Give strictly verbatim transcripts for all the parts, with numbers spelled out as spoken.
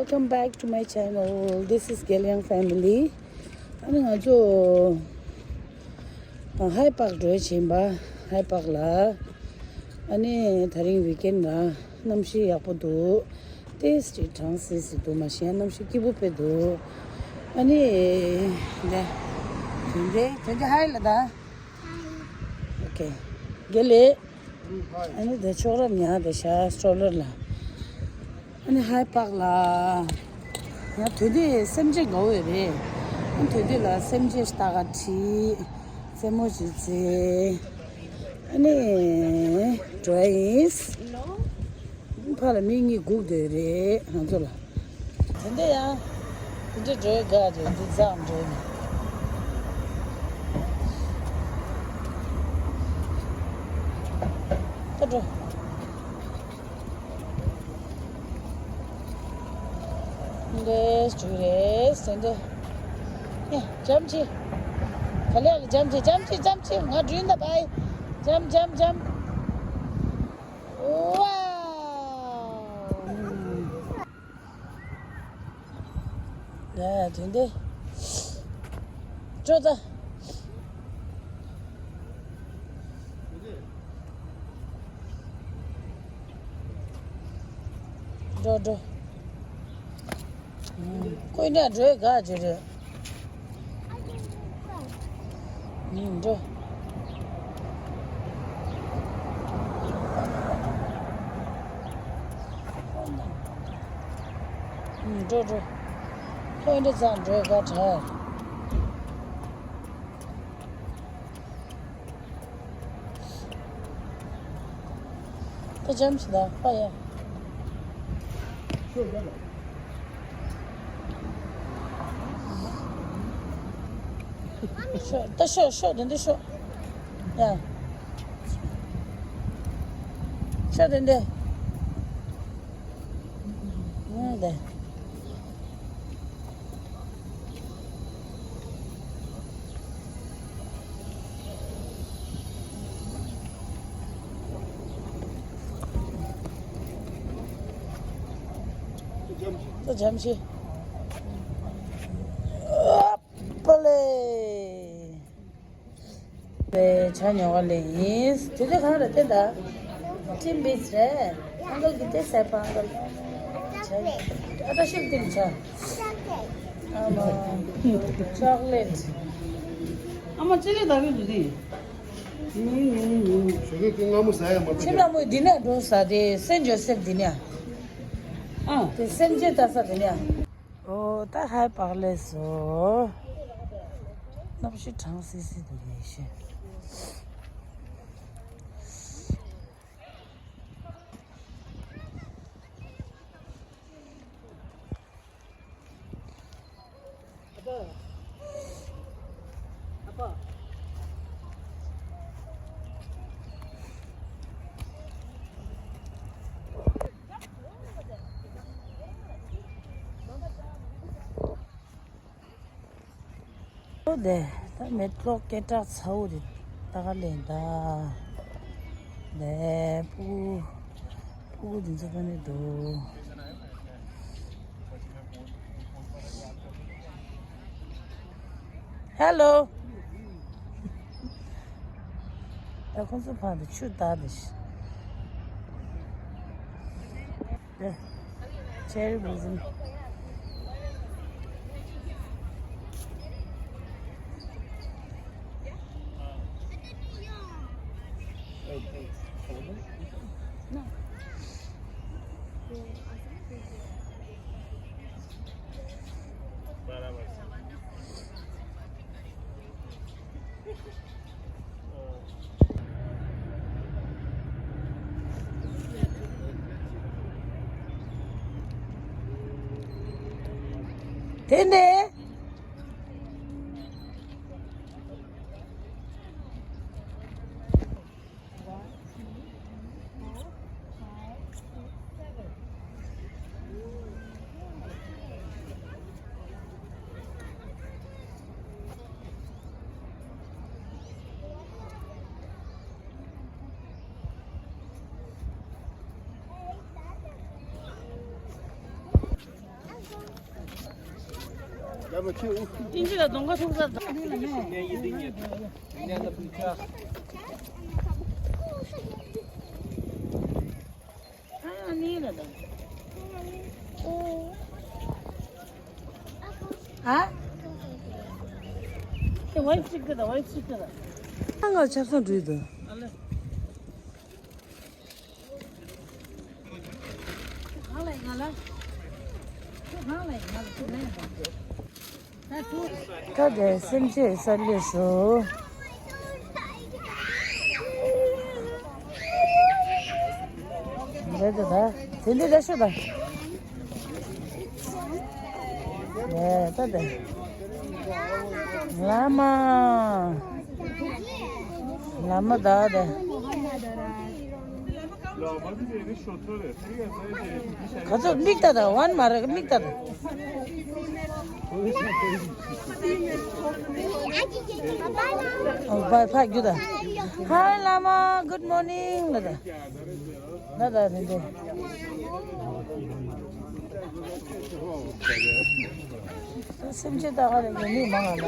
Welcome back to my channel. This is Gelyang family. ཨ་ནི་ང་ཚོ་ཧའི་པག་འགྲོ་བཞིན་པ། ཧའི་པག་ལ། ཨ་ནི་དེ་རིང་ཝིག་ཨེན་ལ་གནམ་གཤིས་ཡག་པོ་འདུག་ཏེས་ཅིག་གྲང་སིལ་སིལ་འདུག་མ་གཞི་ཡང་གནམ་གཤིས་སྐྱིད་པོ་དཔེ་འདུག་ཨ་ནི་འདི་དོན་དེ་དོན་དེ་ཧའི་ལ་ད། ཨོ་ཁེ། དགེ་ལེགས། ཨ་ནི་དེ་ཆོག་རབ་ཉག་དེ་ཤ་སྤྲོ་ལར་ལ། ཨ་ནི་ཧའི་པག་ལ། ཡང་དོན་དེ་སེམས་ཅན་དགའ་བོ་རེད། ཨ་ནི་དོན་དེ་ལ་སེམས་ཅན་ལྟ་ག་ཁྲིད། རྩེད་མོ་ཅིག་རྩེ། ཨ་ནི་འགྲོ་ཡིན། ཕ་ལ་མི་གཉིས་སྒུག་བསྡད་རེད་ང་ཚོ་ལ། དེ་འདྲ་ཡང་། དེ་འདྲ་འགྲོའི་དགའ་རེད་འདི་རྩམ་འགྲོའི་ནི། ད་འགྲོ། འདྲེས་འགྲོ་རེད་དེ་འདྲ། ཡ་འཇམ་ཆི། ག་ལེ་ལ་འཇམ་ཆི་འཇམ་ཆི་འཇམ་ཆི་ང་འགྲོ་ཡིན་ད་བའི། འཇམ་འཇམ་འཇམ། ཝའོ། ཡ་ཡ་དེ་འདྲ། ཅོ་ད། འགྲོ་འགྲོ། ཀོས་ནས་འགྲོའི་དགའ་ཅི་རེད། ཨུ་འགྲོ། ཨུ་འགྲོ་འགྲོ། ཀོས་ནས་ཙང་འགྲོའི་དགའ་དྲག་ད་འཇམ་ཞིག་ལ་ཕ་ཡ། ཤོག་ད་ཤོག་ཤོག་དེ་འདི་ཤོག་ཡ། ཤོག་དེ་འདི། ཨང་དེ། ད་འཇམ་ཤི། ཨ་པ་ལེ། དེ་ཇ་ཉོ་ག་ལེ་ཡིན། དེ་དེ་གང་རེད་དེ་ད། ཊིམ་བིས་རེད། ཨང་ཀལ་གི་དེ་ཟས་པ་ཨང་ཀལ། ཇ། ཨ་ད་ཤིག་དེ་ཇ། ཨ་མ། ཅོག་ལེ་ཊི། ཨ་མ་ཅི་ལེ་ད་གི་འདུག་དེ། ཞོགས་ཀས་སྔ་མོ་ཟ་ཡ་མ་ཁྱིམ་ལ་མོ་འདི་ནས་འགྲོ་ས་དེ་སེན་ཇོ་སེབ་འདི་ནས། ཨ་དེ་སེམས་ཅན་ལྟ་ས་དེ་ནས། ཨོ་ད་ཧའི་པག་ལེབ་སོང་། གནམ་གཤིས་གྲང་སིལ་སིལ་འདུག་ལེ་ཤི། ཨོ་དེ་ད་མེ་ཏོག་སྐད་གྲགས་ཚ་བོ་རེད། ད་ག་ལེན་ད། དེ་ཕྲུ་གུ་ཕྲུ་གུ་འདི་ཚོ་ཕ་ནས་འདུག་ཧེ་ལོ། ད་ཁོང་ཚོ་ཕར་དུ་ཆུ་བཏགས་དེ་ཤི། ཆེ་རི་བུ་ཟིན། དེ་ནས། ཨིན་ཇི་ལ་གདོང་ཁ་ཚོགས་ས། ཨ་ནི་ལ་ད། ཨ། དེ་ཝའི་ཕི་ཅིག་གི་ད་ཝའི་ཕི་ཅིག་གི་ད། ཨ་ང་ཆབ་སང་འགྲོ་ཡི་འདུག་ཨ་ལེ། ད་དེ་སེམས་ཅན་ས་ལས་སུ། རེད་ད་ད། དེ་འདི་ལས་སུ་ད། རེད་ད་ད། ལ་མ། ལ་མ་ད་ད། ག་ཚོད་མིག་ལྟ་དང་ཝན་མ་རེད་མིག་ལྟ་དང་། ཨོ་ཕ་ཕ་རྒྱུ་དང་། Hi Lama, good morning ལ་དང་། ལ་དང་རེད་དེ། སེམས་ཅན་ལྟ་ག་རེ་ཡོད་མིག་མང་ང་ལ།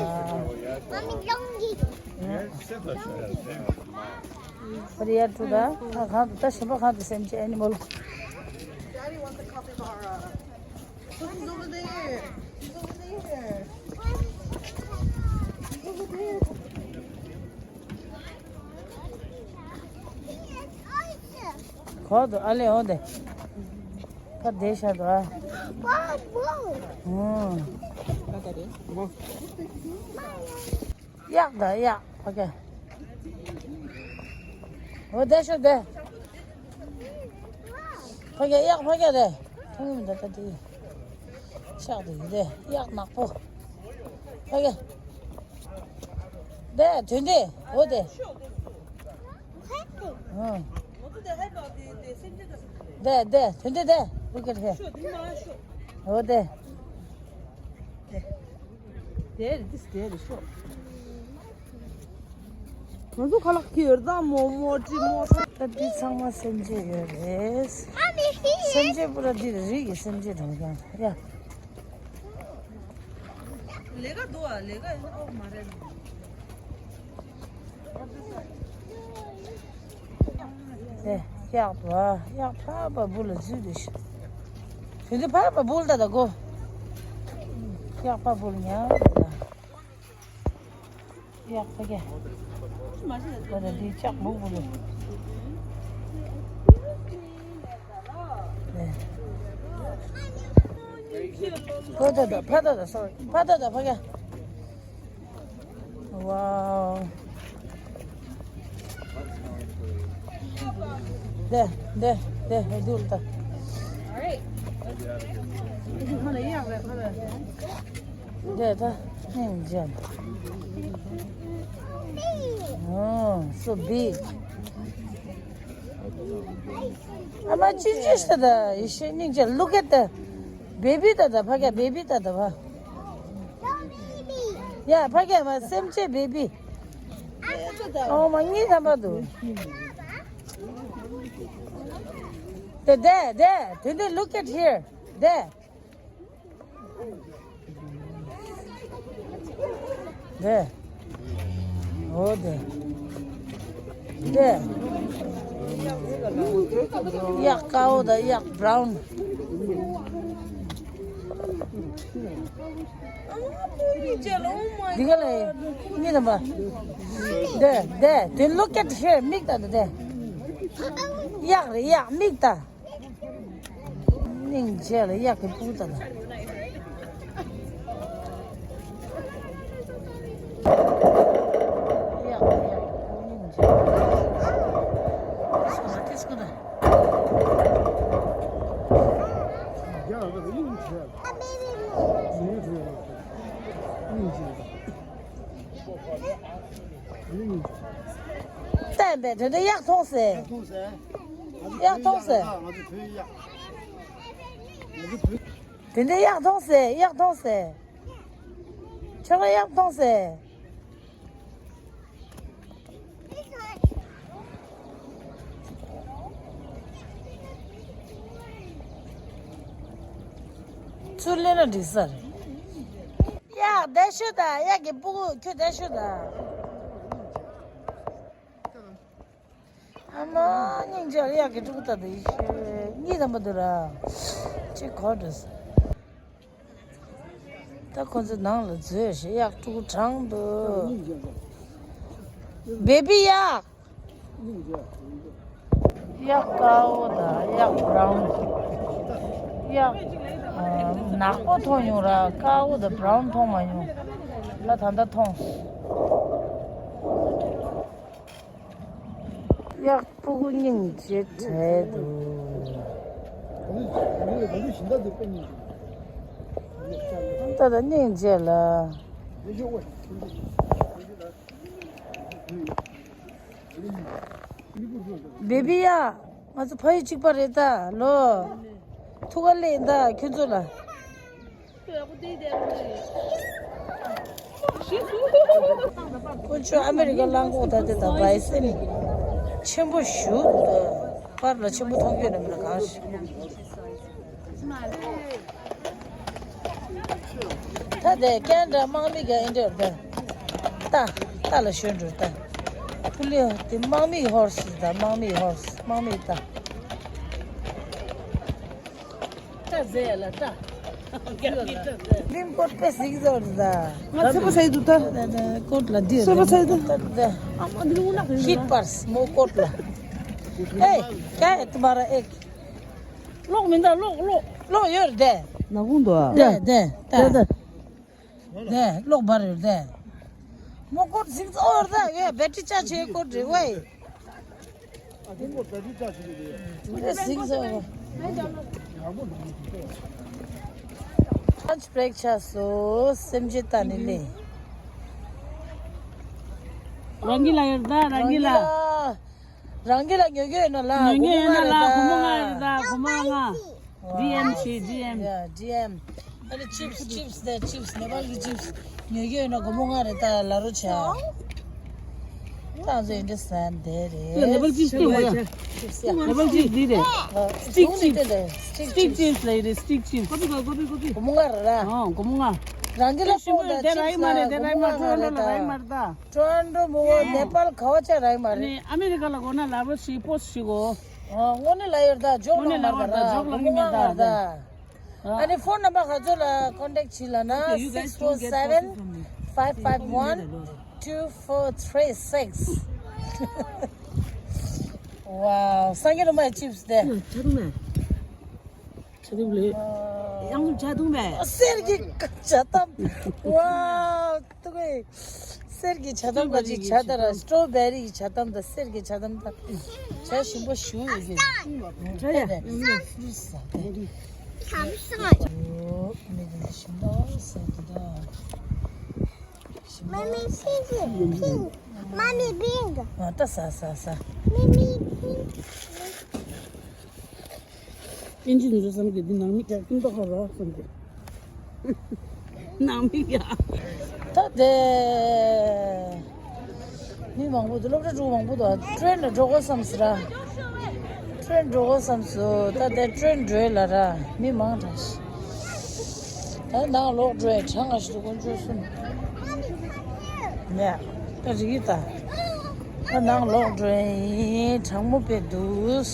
But yeah, to the, ཁ་གང་དུ་ད་ཞིམ་པ་གང་དུ་སེམས་ཅན་animal. Daddy wants a capybara. Look, he's over there. He's over there. He's over there. གང་དུ་ཨ་ལེ་འོ་དེ། ཁ་བདེ་ཤ་དུ་ཨ། གཡག་དང་གཡག་ཕ་གི། འོ་དེ་ཤོད་དེ། ཕ་གི་གཡག་ཕ་གི་དེ། ཐུང་མི་འདུག་ད་དེ། ཤག་དེ་ཡིན་དེ་གཡག་ནག་པོ། ཕ་གི། དེ་དོན་དེ་འོ་དེ། ཨང་། དེ་དེ་དོན་དེ་དེ། Look at here. འོ་དེ། དེ་རེད་དེ་དེ་རེད་ཤོག་ང་ཚོ་ཁ་ལག་ཁྱེར་ད་མོག་མོག་ཀྲི་མོག་ད་འདི་ཚང་མ་སེམས་ཅན་ཡོད་རེད། སེམས་ཅན་པུ་ར་འདི་རིགས་ཀྱི་སེམས་ཅན་རེད་ཀྱང་ཡ། ལས་ཀ་འདུག་ཨ། ལས་ཀ་ཡིན་ཨོ་མ་རེད། དེ་གཡག་འདུག་ཨ། གཡག་ཕ་བ་བུ་ལ་འཛུལ་འདུག་ཤི། དེ་དུས་ཕ་བ་བུ་ལ་ད་ད་གོ། གཡག་ཕ་བུ་ལ་ཉལ་འདུག་ད། གཡག་ཕ་གི། ད་ད་འདི་ལྕགས་སྦུག་སྦུག་ལ། ཕ་ད་ད་ཕ་ད་ད་སོ་རི་ཕ་ད་ད་ཕ་གི། Wow. དེ་དེ་དེ་ཧེ་དུལ་ད། དེ་ད་ཧེ་ཇན། Oh, so big. ཨ་མ་ཅི་ཅི་ཤི་ད་ཡེ་ཤེས་སྙིང་རྗེ། Look at the baby ད་ད་ཕ་གི་baby ད་ད་ཕ། ཡ་ཕ་གི་མ་སེམས་ཅན་baby། ཨོ་མ་གཉིས་ཐམ་པ་འདུག་དེ་དེ་དེ་དེ་འདི་look at here དེ། དེ། འོ་དེ། དེ། གཡག་དཀར་པོ་དང་གཡག་brown། འདི་ག་ལ་ཡིན། གཉིས་ལ་མ། དེ་དེ་དེ་look at here མིག་ལྟ་དེ། གཡག་རེད་གཡག་མིག་ལྟ། སྙིང་རྗེ་ལ་གཡག་གི་སྤུ་ལྟ་ལ། གཡག་གཡག་སྙིང་རྗེ། ཏིས་ཀོ་ན་ཏིས་ཀོ་ན། བསྟན་པས་དེ་འདྲ་གཡག་མཐོང་ཟེར། གཡག་མཐོང་ཟེར། དེ་འདྲ་གཡག་མཐོང་ཟེར་གཡག་མཐོང་ཟེར། ཁྱོད་ཀ་གཡག་མཐོང་ཟེར། ཚུར་སླེབས་ན་འགྲིག་ས་རེད། གཡག་བསྡད་ཤོག་དང་། གཡག་གི་སྤུ་གུ་ཁྱོད་བསྡད་ཤོག་དང་། ཨ་མ་སྙིང་རྗེ། གཡག་གི་ཕྲུ་གུ་ལྟ་དུས་ཤོད། གཉིད་དམ་པོ་འདུག་ར། ཅིག་གོ་འགྲོ་སོང་། ད་ཁོ་ཚོ་ནང་ལ་འཛུལ་ཞིག་གཡག་ཕྲུ་གུ་གྲང་འདུག་བེ་བི་གཡག་གཡག་དཀར་པོ་དང་གཡག་བྷ་རའུན། གཡག་ཨ་ནག་པོ་མཐོང་མྱོང་ར། དཀར་པོ་དང་བྷ་རའུན་མཐོང་མ་མྱོང་། ད་ད་ལྟ་མཐོང་། གཡག་སྤུ་གུ་སྙིང་རྗེ་བྲལ་འདུག་ད་ད་སྙིང་རྗེ་ལ། བེ་བི་ཡ། ང་ཚོ་ཕ་ཡུལ་གཅིག་པ་རེད་ད་ལོ། ཐུགས་ཁ་ལེན་ད་ཁྱོད་ཚོ་ལ། ཁོ་ཚོ་ཨ་མེ་རི་ཀ་རླངས་འཁོར་ད་དེ་ད་བྷའི་སེན་ཆེན་པོ་ཞིག་འདུག་ད་པར་ལ་ཆེན་པོ་མཐོང་རྒྱུ་ནམ་ན་གང་ཞིག་ད་དེ་ཀན་ཌ་དམག་མི་ག་ཨིན་ཌི་ཡ་ད། ད་ལ་ཞོན་འགྲོ་ད། ཕུ་ལེ་དེ་དམག་མི་ཧོར་སི་ད། དམག་མི་ཧོར་སི། དམག་མི་ད། ལིམ་ཀོཊ་པེ་སིག་ཟོར་ད། ང་ཚེ་པ་སའི་དུ་ད། ཀོཊ་ལ་དེ་ཚེ་པ་སའི་དུ། ཧིད་པར་སི་མོ་ཀོཊ་ལ། ཨེ་ཀ་ཨེ་ཏུ་མ་ར་ཨེ། གློག་མི་འདུག་གློག་གློག་གློག་ཡོད་རེད་དེ། ནག་ཁུང་དུ་ཨ། དེ་དེ་དེ་དེ། དེ་གློག་འབར་ཡོད་དེ། མོ་ཀོཊ་སིག་ཟོར་ད་ཡ་བེ་ཊི་རི་ཆར་ཇི་བྱེད་ཀོཊ་རེད་ཝེ། ལན་ཆི་བྷི་རེག་ཆགས་སོང་། སེམས་ཅན་ལྟ་ནི་ལས། རང་གི་ལ་ཡོད་ད་རང་གི་ལ། རང་གི་ལ་ཉོ་རྒྱུ་ཡོད་ན་ལ། ཉོ་རྒྱུ་ཡོད་ན་ལ། སྒོར་མོ་ལྔ་རེད་ད། སྒོར་མོ་ལྔ། ཌི་ཨེམ་ཞེས་ཌི་ཨེམ། ཡ་ཌི་ཨེམ། ཨ་ནི་ཅིབ་སི་ཅིབ་སི་དེ་ཅིབ་སི་ནེ་པཱལ་གྱི་ཅིབ་སི་ཉོ་རྒྱུ་ཡོད་ན་སྒོར་མོ་ལྔ་རེད་ད། ལ་རོ་ཆ། ཏང་ཚོ་ཨིན་ཌི་སན་དེ་རེད། ནེ་པཱལ་ཅིབ་སི་དེ་ཅིབ་སི་ཡ། ནེ་པཱལ་ཅིབ་སི་འདི་རེད། སི་ཊིག་ཅིབ་སི། སི་ཊིག་ཅིབ་སི་ལ་ཡི་རེད། སི་ཊིག་ཅིབ་སི། སྒོར་མོ་ལྔ་རེད་ར། ཨ་སྒོར་མོ་ལྔ། རང་གི་ལ་ཕོག་ད་ཅིབ་སི་ལ་སྒོར་མོ་ལྔ་རེད་ད། ཊོ་རོན་ཊོ་མོ་ནེ་པཱལ་ག་བ་ཆ་ར་ཡི་མ་རེད། ཨ་ནི་ཨ་མེ་རི་ཀ་ལ་གོ་ན་ལ་རོ་ཤི་པོ་སི་ཤི་གོ། ཨ་དངོས་གནས་ལ་ཡོད་ད། ཇོག་ལང་མ་རེད་ད། ཇོག་ལང་གི་མེད་ད། ཨ་ནི་ཕོན་ནམ་བར་ག་ཚོད་ལ་ཀོན་ཊེག་བྱེད་ལ་ན། six four seven, five five one, two four three six། ཝའོ། སངས་རྒྱས་སློབ་མ་ཡི་ཅིབ་སི་དེ། ཆ་དུང་མེད། ཆ་དུང་ལེ། ཡང་ཆ་དུང་མེད། གསེར་གྱི་ཇ་དམ། ཝའོ། ཏུ་གོས། གསེར་གྱི་ཇ་དམ་ག་ཅིག་ཇ་དང་ར། སི་ཊོ་བེ་རི་གི་ཇ་དམ་དང་གསེར་གྱི་ཇ་དམ་དང་། ཇ་ཞིམ་པོ་ཞུ་ཡོད་ཀྱི། ཇ་ཡ། ཨོ་མི་དེ་ཞིམ་པོ་ཟ་གི་ད། ཞིམ་པོ། Mommy, pink, pink. Mommy, pink. ང་ད་ཟ་ཟ་ཟ། Mommy, pink. ཨིན་ཇི་འཛུལ་བསམ་གྱི་འདི་ནང་མི་རྒྱག་ཀིན་ཏོག་ཧ་རོ་བསམ་གྱི། ནང་མི་རྒྱག་ད་དེ། མི་མང་པོ་འདུག་སློབ་གྲྭ་ཕྲུ་གུ་མང་པོ་འདུག་ཊེ་རེན་ལ་འགྲོ་དགོས་བསམ་སོང་ར། ཊེ་རེན་འགྲོ་དགོས་བསམ་སོང་། ད་དེ་ཊེ་རེན་འགྲོ་ཡ་ལ་ར་མི་མང་དྲགས་ཤག་ད་ནང་ལོག་འགྲོ་ཡ་གྲང་ང་ཞིག་འདུག་དཀོན་མཆོག་གསུམ། ནས་ད་རིག་ད། ད་ནང་ལོག་འགྲོ་ཡིན། གྲང་མོ་དཔེ་འདུག